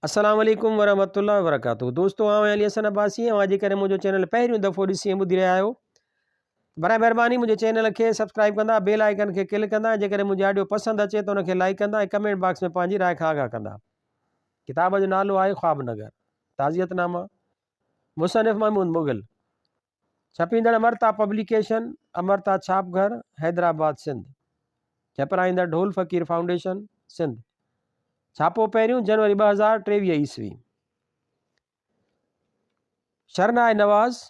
السلام عليڪم ورحمة الله وبرڪاته دوستو آئون علي حسن عباسي اوهان جيڪڏهن منهنجو چينل پهريون دفعو ڏسي ۽ ٻڌي رهيا آهيو برائي مهرباني منهنجي چينل کي سبسڪرائب ڪندا بيل آئيڪن کي ڪلڪ ڪندا ۽ جيڪڏهن منهنجي آڊيو پسند اچي ته ان کي لائيڪ ڪندا ۽ ڪمينٽ باڪس ۾ پنهنجي راء کان آگاهه ڪندا ڪتاب جو نالو آهي خواب نگر تعزيت نامه مصنف محمود مغل ڇپيندڙ امرتا پبليڪيشن امرتا ڇاپ گهر حيدرآباد سنڌ ڇپرائيندڙ ڍول فقير فائونڊيشن سنڌ ڇاپو پهريون جنوري 2023 عيسوي. شرنائي نواز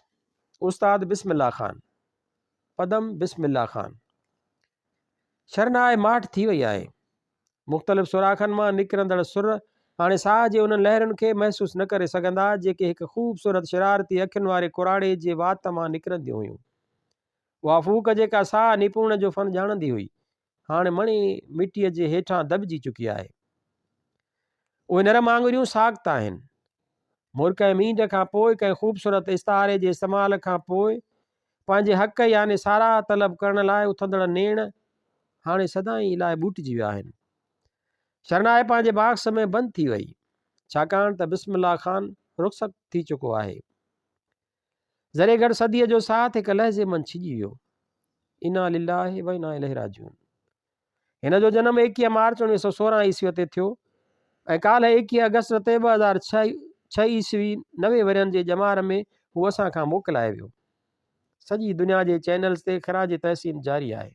استاد بسم الله خان پدم بسم الله خان شرنائي ماٺ ٿي وئي آهي. مختلف سوراخن مان نڪرندڙ سر هاڻي ساهه جي انهن لهرن کي محسوس نه ڪري سگهندا جيڪي هڪ خوبصورت شرارتي اکين واري ڪراڙي جي وات مان نڪرنديون هيون. اها ڦوڪ جيڪا ساهه نپوڙڻ جو فن ڄاڻندي هئي هاڻ مڻي مٽيء جي هيٺان دٻجي چڪي آهي. اهي نرم آڱريون ساخت آهن. مرڪ ۽ مينڍ کان پوء ڪنهن خوبصورت استعاري جي استعمال کان پوء پنهنجي حق يعني ساراهه طلب ڪرڻ لاء اٿندڙ نيڻ هاڻي سدائين لاء ٻوٽجي ويا آهن. شرنائي پنهنجي باڪس ۾ بند ٿي وئي، ڇاڪاڻ ته بسم الله خان رخصت ٿي چڪو آهي. ذري گهٽ صديء جو ساٿ هڪ لحظي من ڇڄي ويو. انا لله و انا اليه راجعون. هن جو جنم 21 مارچ 1916 عيسويء تي ٿيو ۽ ڪالهه 21 آگسٽ تي 2006 عيسوي 90 ورهين جي ڄمار ۾ هو اسان کان موڪلائي ويو. سڄي دنيا جي چينلز تي خراج تحسين جاري آهي.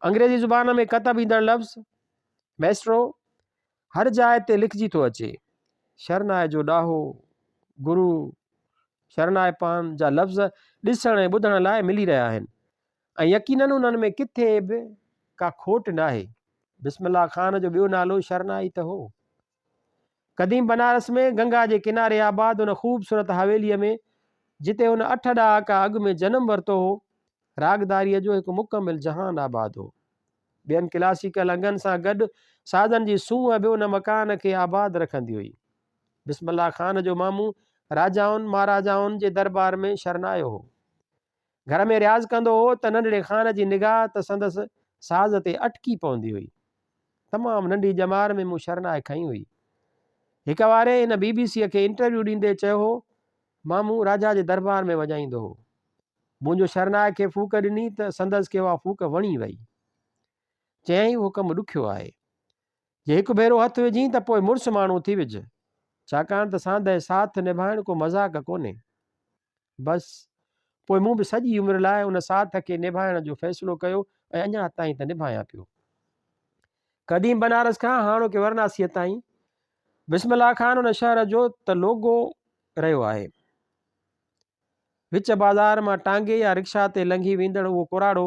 انگريزي زبان ۾ ڪتب ايندڙ لفظ ميسٽرو هر جاء تي لکجي ٿو اچي. شرنائي جو ڏاهو، گرو، شرنائي پان جا لفظ ڏسڻ ۽ ٻڌڻ لاء ملي رهيا آهن ۽ يقينن انهن ۾ ڪٿي به ڪا کوٽ ناهي. بسم الله خان جو ٻيو نالو شرنائي ته هو. قديم بنارس ۾ گنگا جي ڪناري آباد ان خوبصورت حويليء ۾ جتي هن اٺ ڏهاڪا اڳ ۾ جنم ورتو هو، راڳداريء جو هڪ مڪمل جهان آباد هو. ٻين ڪلاسيڪل انگن سان گڏ سازن جي سونهن به ان مڪان کي آباد رکندي هئي. بسم الله خان جو مامو راجائن مهاراجائن جي دربار ۾ شرنايو هو. گهر ۾ رياض ڪندو هو ته ننڍڙي خان جي نگاهه ته سندس ساز تي اٽڪي پوندي هئي. تمام ننڍي ڄمار ۾ مون شرنائي کنئي هئي. هڪ واري هن بي بي سيء کي انٽرويو ڏيندي چيو هو، مامو راجا جي دربار ۾ وڄائيندو هو. مون جو شرنائي کي ڦوڪ ڏني ته سندس کي اها ڦوڪ وڻي وئي. چيائين اهو ڪم ڏکيو آهي. جي هڪ ڀيرو هٿ وجهين ته پوء مڙس ماڻهو ٿي وجهه. ڇاڪاڻ ته ساندهه ساٿ نڀائڻ ڪو مذاق ڪونهي. بس پوء مون به سڄي عمر لاء ان ساٿ کي نڀائڻ جو فيصلو ڪيو ۽ اڃا تائين ته نڀايان پيو. قديم بنارس کان هاڻوڪي ورناسيء تائين بسم الله خان ان شهر جو ته لوگو رهيو آهي. وچ بازار مان ٽانگي يا رڪشا تي لنگهي ويندڙ اهو ڪراڙو،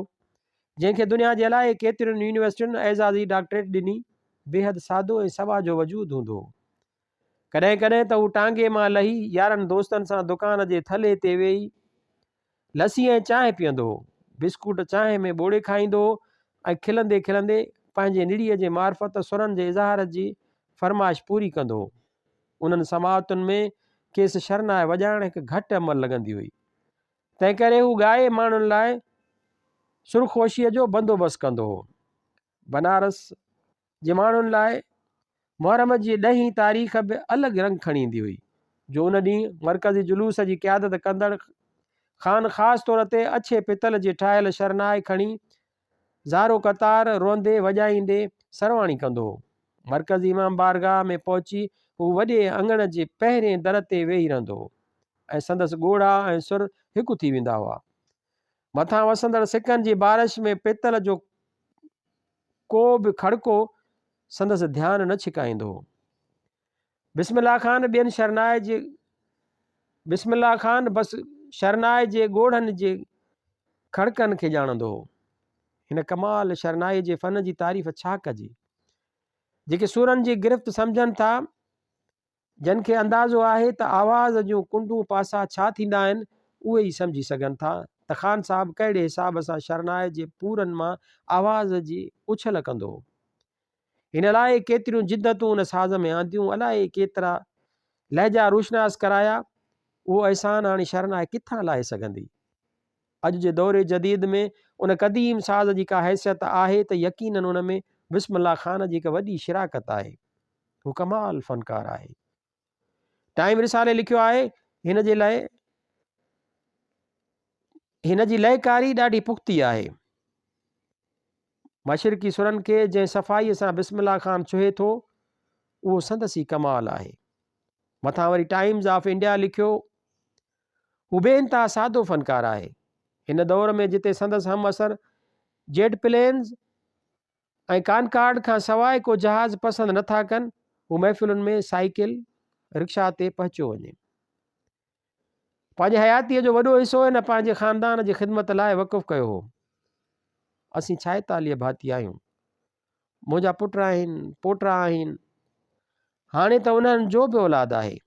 جنهن کي دنيا جي الائي ڪيترين يونيورسٽين اعزازي ڊاڪٽريٽ ڏني، بيحد سادو ۽ سٻاجهو وجود هوندو هو. ڪڏهن ڪڏهن ته هو ٽانگي مان لهي يارن دوستن سان دڪان جي ٿلهي تي ويهي لسي ۽ چانهه پيئندو هو. بسڪوٽ چانهه ۾ ٻوڙي کائيندو هو ۽ کلندي کلندي پنهنجي نڙيء جي معرفت سرن جي اظهار جي فرمائش پوري ڪندو هو. انهن سماعتن ۾ کيس شرنائي وڄائڻ هڪ گهٽ عمل لڳندي هئي. تنهنڪري هو ڳائي ماڻهن لاء سرخوشيء جو بندوبست ڪندو هو. بنارس جي ماڻهن لاء محرم جي ڏهين تاريخ به الڳ رنگ کڻي ايندي هئي، جو ان ڏينهن مرڪزي جلوس جي قيادت ڪندڙ خان خاص طور تي اڇي پتل جي ٺاهيل شرنائي کڻي زارو قطار روئندي وڄائيندي سرواڻي ڪندو هو. مرڪزي امام بارگاهه ۾ پهچي هو وڏي اڱڻ جي پهرين در تي ويهي رهندو هو ۽ سندس ڳوڙها ۽ سر هڪ ٿي ويندا هئا. مٿان وسندڙ سڪن جي بارش ۾ پتل جو ڪو به کڙڪو سندس ڌيان نه ڇڪائيندو هو. بسم الله خان ٻين شرنائي جي بسم الله خان بس شرنائي جي ڳوڙهن جي کڙڪن کي ڄاڻندو هو. هن ڪمال شرنائي جي فن جي تعريف ڇا ڪجي؟ جيڪي سورن جي گرفت سمجهن ٿا، جن کي اندازو آهي ته آواز جون ڪنڊون پاسا ڇا ٿيندا آهن، اهي ئي سمجهي سگهن ٿا ته خان صاحب ڪهڙي حساب سان شرنائي جي پورن مان آواز جي اڇل ڪندو هو. هن الائي ڪيتريون جدتون ان ساز ۾ آنديون، الائي ڪيترا لهجا روشناس ڪرايا، اهو احسان هاڻي شرنائي ڪٿان لاهي سگهندي؟ اڄ جي دور جديد ۾ ان قديم ساز جي ڪا حيثيت آهي ته يقينن ان ۾ بسم الله خان جي هڪ وڏي شراڪت آهي. هو ڪمال فنڪار آهي. ٽائيم رسالي لکيو آهي، هن جي لاء هن جي لئڪاري ڏاڍي پختي آهي. مشرقي سرن کي جنهن صفائيء سان بسم الله خان ڇهي ٿو، اهو سندس ئي ڪمال آهي. مٿان وري ٽائيمز آف انڊيا لکيو، هو بي انتها سادو فنڪار آهي. هن دور ۾ جتي سندس هم عصر جيٽ پلينز ۽ ڪانڪارڊ کان سواء ڪو جهاز پسند نه ٿا ڪن، هو محفلن ۾ سائيڪل، رڪشا تي پهچيو وڃي. پنهنجي حياتيء جو وڏو حصو هن پنهنجي خاندان جي خدمت لاء وقف ڪيو هو. اسين ڇائيتاليهه ڀاتي آهيون. منهنجا پٽ آهن، پوٽا آهن. هاڻي ته انهن جو به اولاد آهي.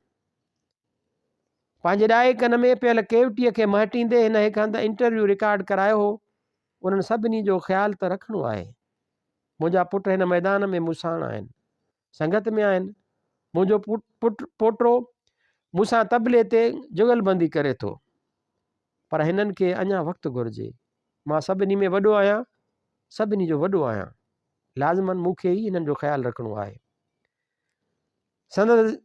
پنهنجي ڏائي ڪن ۾ پيل ڪيوٽيء کي مهٽيندي هن هڪ هنڌ انٽرويو رڪارڊ ڪرايو هو. انهن سڀني جو خيال ته رکڻو آهي. منهنجا پٽ هن ميدان ۾ مون ساڻ آهن. سنگت ۾ آهن. منهنجو پٽ پوٽو مون سان طبلي تي جغلبندي ڪري ٿو. پر هنن کي اڃا وقت گهرجي. مان سڀني ۾ وڏو آهيان، سڀني جو وڏو آهيان. لازماً مون کي ئي هنن جو خيال رکڻو آهي. سندس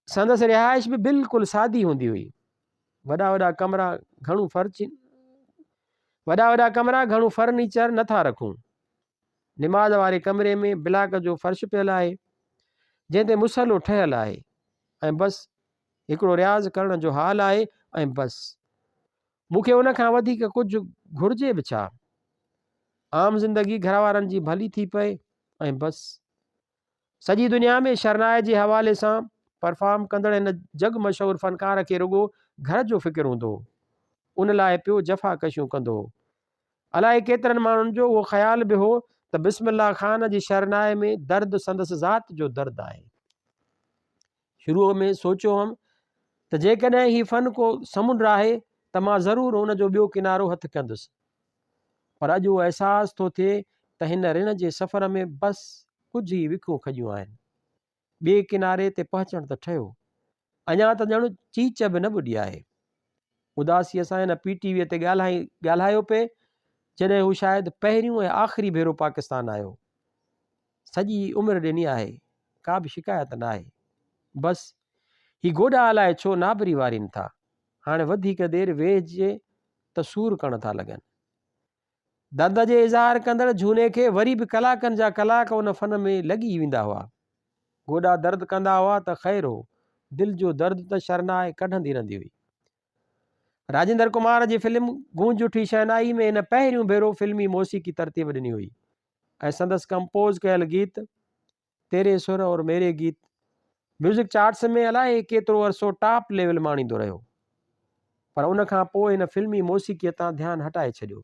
سندس رهائش به بلڪل سادي هوندي هئي. وڏا وڏا ڪمرا گهڻو فرچ وڏا وڏا ڪمرا گهڻو فرنيچر نه ٿا رکون. نماز واري ڪمري ۾ بلاڪ جو فرش پيل آهي، جنهن تي مصلو ٺهيل آهي ۽ بس هڪڙو رياض ڪرڻ جو حال آهي ۽ بس. مون کي ان کان وڌيڪ ڪجهه گهرجي به ڇا؟ عام زندگي گهر وارن جي ڀلي ٿي پئي ۽ بس. سڄي دنيا ۾ شرنائي جي حوالي سان پرفارم ڪندڙ هن جڳ مشهور فنڪار کي رڳو گهر جو فڪر هوندو هو. ان لاء پيو جفا ڪشيون ڪندو هو. الائي ڪيترن ماڻهن جو اهو خيال به هو ته بسم الله خان جي شرنائي ۾ درد سندس ذات جو درد آهي. شروع ۾ سوچيو هئم ته جيڪڏهن هي فن ڪو سمنڊ آهي ته مان ضرور ان جو ٻيو ڪنارو هٿ ڪندس. پر اڄ اهو احساس ٿو ٿئي ته هن رڻ جي سفر ۾ بس ڪجهه ئي وکون کڄيون آهن. ٻئي ڪناري تي پهچڻ ته ٺهيو، اڃا ته ڄڻ چيچ به نه ٻڏي آهي. اداسيء سان هن پي ٽي ويء تي ڳالهائي ڳالهايو پئي، جڏهن هو شايد پهريون ۽ آخري ڀيرو پاڪستان آيو. سڄي عمر ڏني آهي، ڪا به شڪايت ناهي. بس، هي گوڏا الائي ڇو نابري وارين ٿا. هاڻي وڌيڪ دير ويهجي ته سور ڪرڻ ٿا لڳن. درد جي اظهار ڪندڙ جهوني کي وري به ڪلاڪن جا ڪلاڪ ان فن ۾ لڳي ئي ويندا هئا. گوڏا درد ڪندا هئا ته خير هو، دل جو درد ته شرنائي ڪڍندي رهندي هئي. راجندر ڪمار جي فلم گونج اٺي شهنائي ۾ هن پهريون ڀيرو فلمي موسيقي ترتيب ڏني هئي ۽ سندس ڪمپوز ڪيل گيت تيري سر اور ميري گيت ميوزڪ چارٽس ۾ الائي ڪيترو عرصو ٽاپ ليول ماڻيندو رهيو پر ان کان پوء هن فلمي موسيقيء تان ڌيان هٽائي ڇڏيو.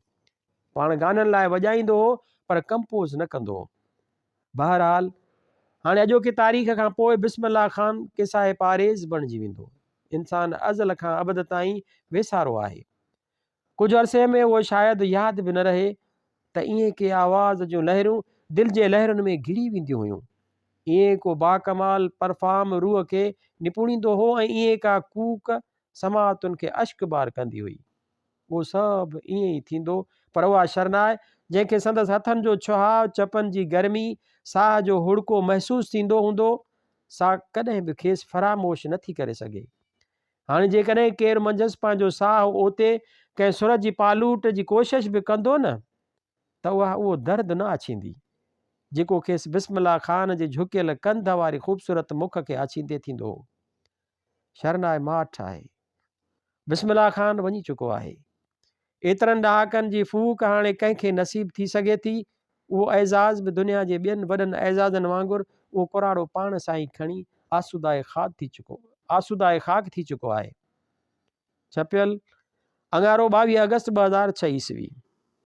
پاڻ گانن لاء وڄائيندو هو پر ڪمپوز نه ڪندو هو. بهرحال هاڻي اڄوڪي تاريخ کان پوء بسم الله خان قصائي پاريز بڻجي ويندو. انسان ازل کان ابد تائين ويسارو آهي. ڪجهه عرصي ۾ اهو شايد ياد به نه رهي ته ائين ڪي آواز جون لهرون دل جي لهرن ۾ گهڙي وينديون هيون. ائين ڪو باڪمال پرفارم روح کي نپوڙيندو هو ۽ ائين ڪا ڪوڪ سماعتن کي اشڪبار ڪندي هئي. اهو سڀ ائين ئي ٿيندو پر اها شرنائي جنهن کي سندس هٿن جو ڇهاء، چپن جي گرمي، ساهه جو هڙڪو محسوس ٿيندو هوندو، سا ڪڏهن به کيس فراموش نه ٿي ڪري سگهي. هاڻي جيڪڏهن ڪير منجهس پنهنجو ساهه اوتي ڪنهن سر جي پالوٽ جي ڪوشش به ڪندو نه ته اها اهو درد نه آڇيندي، جيڪو کيس بسم الله خان جي جهڪيل ڪنڌ واري خوبصورت مک کي آڇيندي ٿيندو هو. شرنائي ماٺ آهي. بسم الله خان وڃي چڪو آهي. ايترن ڏهاڪن جي ڦوڪ هاڻي ڪنهن کي نصيب ٿي سگهي ٿي؟ اهو اعزاز به دنيا جي ٻين وڏن اعزازن وانگر اهو ڪراڙو پاڻ سان ئي کڻي آسودائي خاڪ ٿي چڪو آسودائي خاڪ ٿي چڪو آهي. ڇپيل، اڱارو 22 آگسٽ 2006 عيسوي.